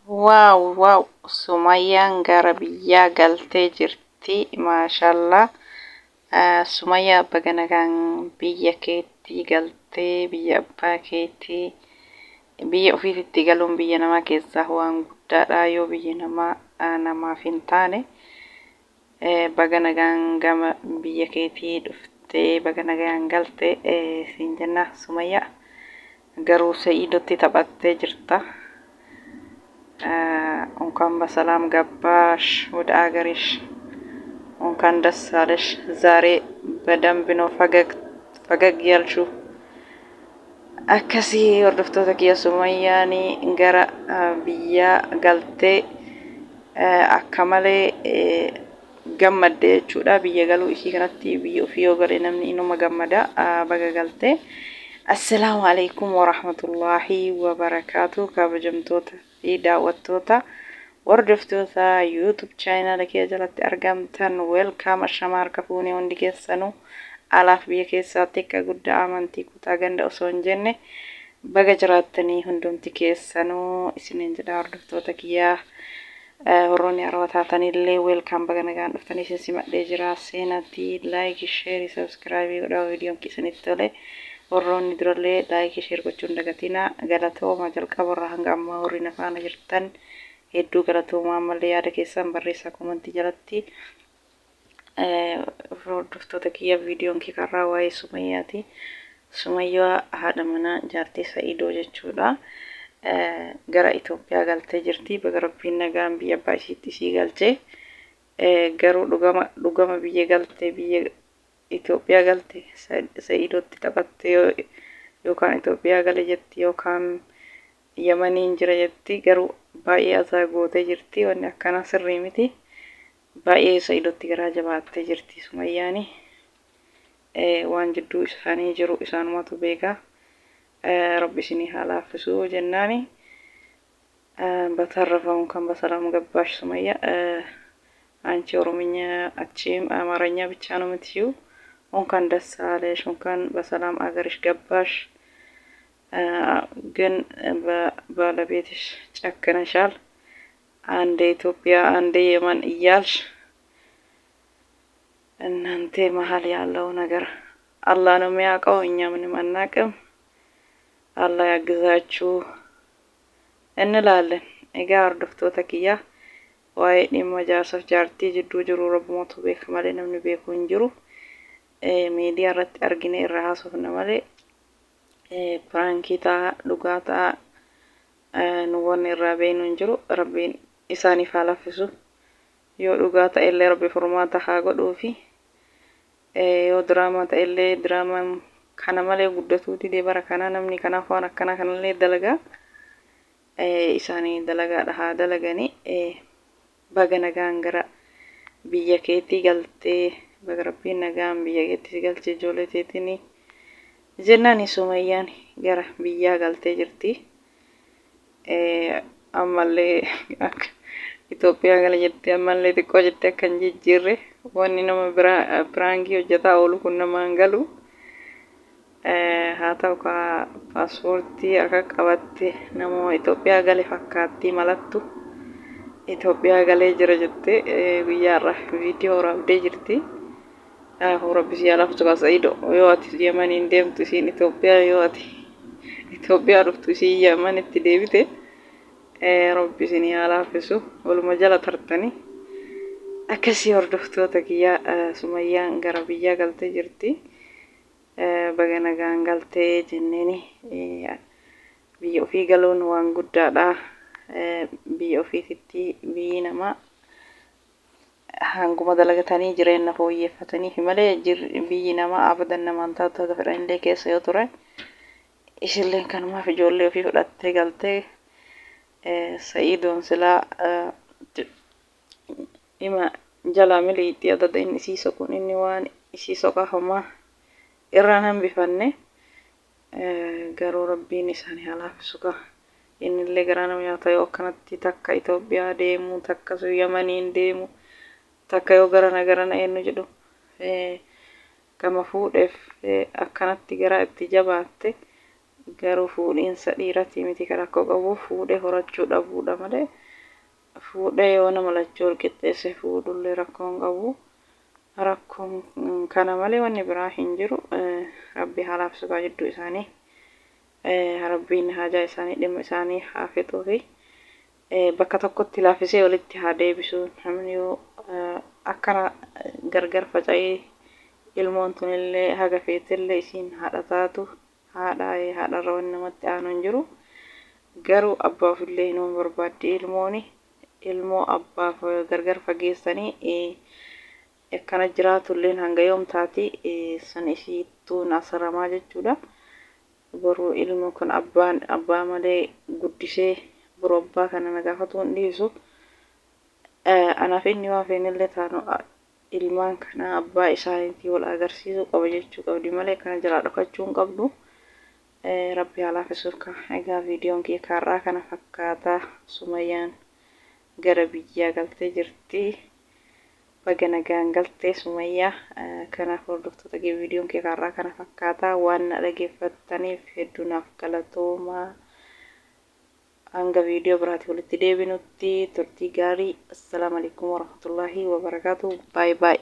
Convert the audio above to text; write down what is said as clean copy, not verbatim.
Waaw waaw, Sumayyaan gara biyyaa galtee jirti, maashallaa. Sumayyaa, baga nagaan biyya keetti galtee, biyya abbaa keetii, biyya ofiititti galuun biyya namaa keessaa waan guddaadha, yoo biyyi namaa namaaf hin taane. Baga nagaan gama biyya keetii dhuftee, baga nagaan galte siin jenna. Sumayyaa, garuu Sa'iidotti taphattee jirta. እንኳን በሰላም ገባሽ ወደ አገርሽ፣ እንኳን ደስ አለሽ። ዛሬ በደንብ ነው ፈገግ ፈገግ ያልሽው። Akkasii hordoftoota kiyya, Sumayyaan gara biyyaa galtee akka malee gammadde jechuudha. Biyya galuu ishii kanatti, biyya ofii yoo gale namni inuma gammada. Baga galtee. Assalaamu alaikum warahmatullaahi wabarakaatu. Kabajamtoota fi daawwattoota, hordoftoota YouTube channel kiyya jalatti argamtan, welcome, ashamaa, harka fuunee hundi keessanuu, alaaf biyya keessaatti, akka guddaa amantii kutaa ganda osoo hin jenne, baga jiraattanii hundumti keessanuu isiniin jedha. Hordoftoota kiyyaa, warroonni haarawaa taatanillee welcome, baga nagaan dhuftanii isin simadhee jira. Seenatii like, share, subscribe godhaa viidiyoon isinitti tole. Warroonni durallee like, share gochuun dagatina. Galatooma, jalqabarraa hanga ammaa warri na faana jirtan hedduu galatoomaa. Ammallee yaada keessan barreessaa comment jalatti. Hordoftoota kiyya, viidiyoon kee karraa waa'ee Sumayyaati. Sumayyaa haadha manaa jaartii Sa'idoo jechuudha. Gara Itoophiyaa galtee jirti. Baga Rabbiin nagaan biyya abbaa ishiitti ishii galchee. Garuu dhugama dhugama biyya galtee, biyya Itoophiyaa galte, Sa'idootti taphatte, yookaan Itoophiyaa gale jetti yookaan Yamaniin jira jetti, garuu baay'ee asaa gootee jirti. Wanni akkanaa sirrii miti. Baay'ee Sa'idootti garaa jabaattee jirti Sumayyaani. Waan jidduu isaanii jiru isaanumatu beeka. Rabbi isinii haa laaffisuu jennaani. በተረፈ እንኳን በሰላም ገባሽ ሱመያ። አንቺ ኦሮምኛ አቺም አማርኛ ብቻ ነው የምትችይው። እንኳን ደስ አለሽ፣ እንኳን በሰላም አገርሽ ገባሽ። ግን ባለቤትሽ ጨክነሻል። አንዴ ኢትዮጵያ አንዴ የመን እያልሽ እናንተ መሀል ያለው ነገር አላህ ነው የሚያውቀው፣ እኛ ምንም አናውቅም። አላህ ያግዛችሁ እንላለን። Egaa hordoftoota kiyya, waa'ee dhimma jaarsaaf jaartii jidduu jiru rabbumatu beeka malee namni beeku hin jiru. Miidiyaa irratti argine irra haasofna malee, prank ta'a dhugaa ta'a nu wanni irraa beeknu hin jiru. Rabbiin isaaniif haa laffisu. Yoo dhugaa ta'e illee Rabbi furmaata haa godhuufi. Yoo diraamaa ta'e illee diraamaan kana malee guddatuu didee bara kana namni kanaaf waan akkana kanallee dalagaa. Isaanii dalagaadha haa dalaganii. Baga nagaan gara biyya keetii galtee, baga Rabbiin nagaan biyya keetti si galchee ijoollee teetiin jennaan. Sumayyaan gara biyyaa galtee jirti. Ammallee akka Itoophiyaa gala jettee, ammallee xiqqoo jettee akka hin jijjiirre, wanni nama biraa prank hojjetaa oolu kun namaan galu. Haa ta'u kaa, paaspoortii harka qabatte nama Itoophiyaa gale fakkaattii malattu Itoophiyaa galee jira jettee guyyaarra viidiyoo waraabdee jirti. Kanaafuu Rabbi si haa laftu kaa Sa'ido. Yoo ati Yemaniin deemtu isiin Itoophiyaa, yoo ati Itoophiyaa dhuftu isiin Yemanitti deebite, Rabbi isinii haa laaffisu, waluma jala tartanii. Akkasii hordoftoota kiyyaa, Sumayyaan gara biyyaa galtee jirti. Baga nagaan galtee jenneeni. Biyya ofii galuun waan guddaadha. Biyya ofiititti biyyi namaa hanguma dalagatanii jireenya fooyyeffatanii fi malee biyyi namaa abadan namaan taatu, haga fedhanillee keessa yoo turan. Isilleen kanumaaf ijoollee ofii fudhattee galtee. Sa'iidoon silaa ima jalaa miliixxii adada inni isii soquun, inni waan isii soqaa homaa irraan hambifanne. Garuu Rabbiin isaanii haa laaffisu kaa. Innillee garaa nama nyaata yoo akkanatti takka Itoophiyaa deemu, takka Yamaniin deemu, takka yoo garana garana eenyu jedhu gama fuudheef akkanatti garaa itti jabaatte. Garuu fuudhiinsa dhiiratii miti kan rakkoo qabu, fuudhee horachuu dhabuudha malee, fuudhee yoo nama lachuu wal qixxeesse fuudhullee rakkoo hin qabu. Rakkoon kana malee wanni biraa hin jiru. Rabbi haa laaffisu kaa jidduu isaanii. Rabbiin haajaa isaanii, dhimma isaanii haa fixuufi bakka tokkotti laaffisee walitti haa deebisu. Namni yoo akkana gargar faca'ee, ilmoon tunillee haga feetellee isiin haadha taatu, haadha haadharra wanni namatti aanu hin jiru. Garuu abbaa ofillee hinuma barbaaddi ilmooni. Ilmoo abbaaf gargar fageessanii akkana jiraatulleen hanga yoom taati? San isiittuu nasaramaa jechuudha. Boru ilmo kun abbaan abbaa malee guddisee, boru abbaa kana na gaafatuu hin dhiisu. Anaaf inni waan feenillee taanu, ilmaan kana abbaa isaaniitii wal agarsiisuu qaba jechuu qabdi malee kana jalaa dhokachuu hin qabdu. Rabbi haa laaffisuuf ka. Egaa viidiyoon kiyya kaarraa kana fakkaata. Sumayyaan gara biyyaa galtee jirti. Baga nagaan galtee, Sumayyaa. Kanaaf hordoftoota kee, viidiyoon kiyya kaarraa kana fakkaata. Waan na dhageeffattaniif hedduu naaf galatoomaa. Hanga viidiyoo biraatti walitti deebinutti turtii gaarii. Assalaamu alaikum warahmatullaahi wabarakaatu. Baay baay.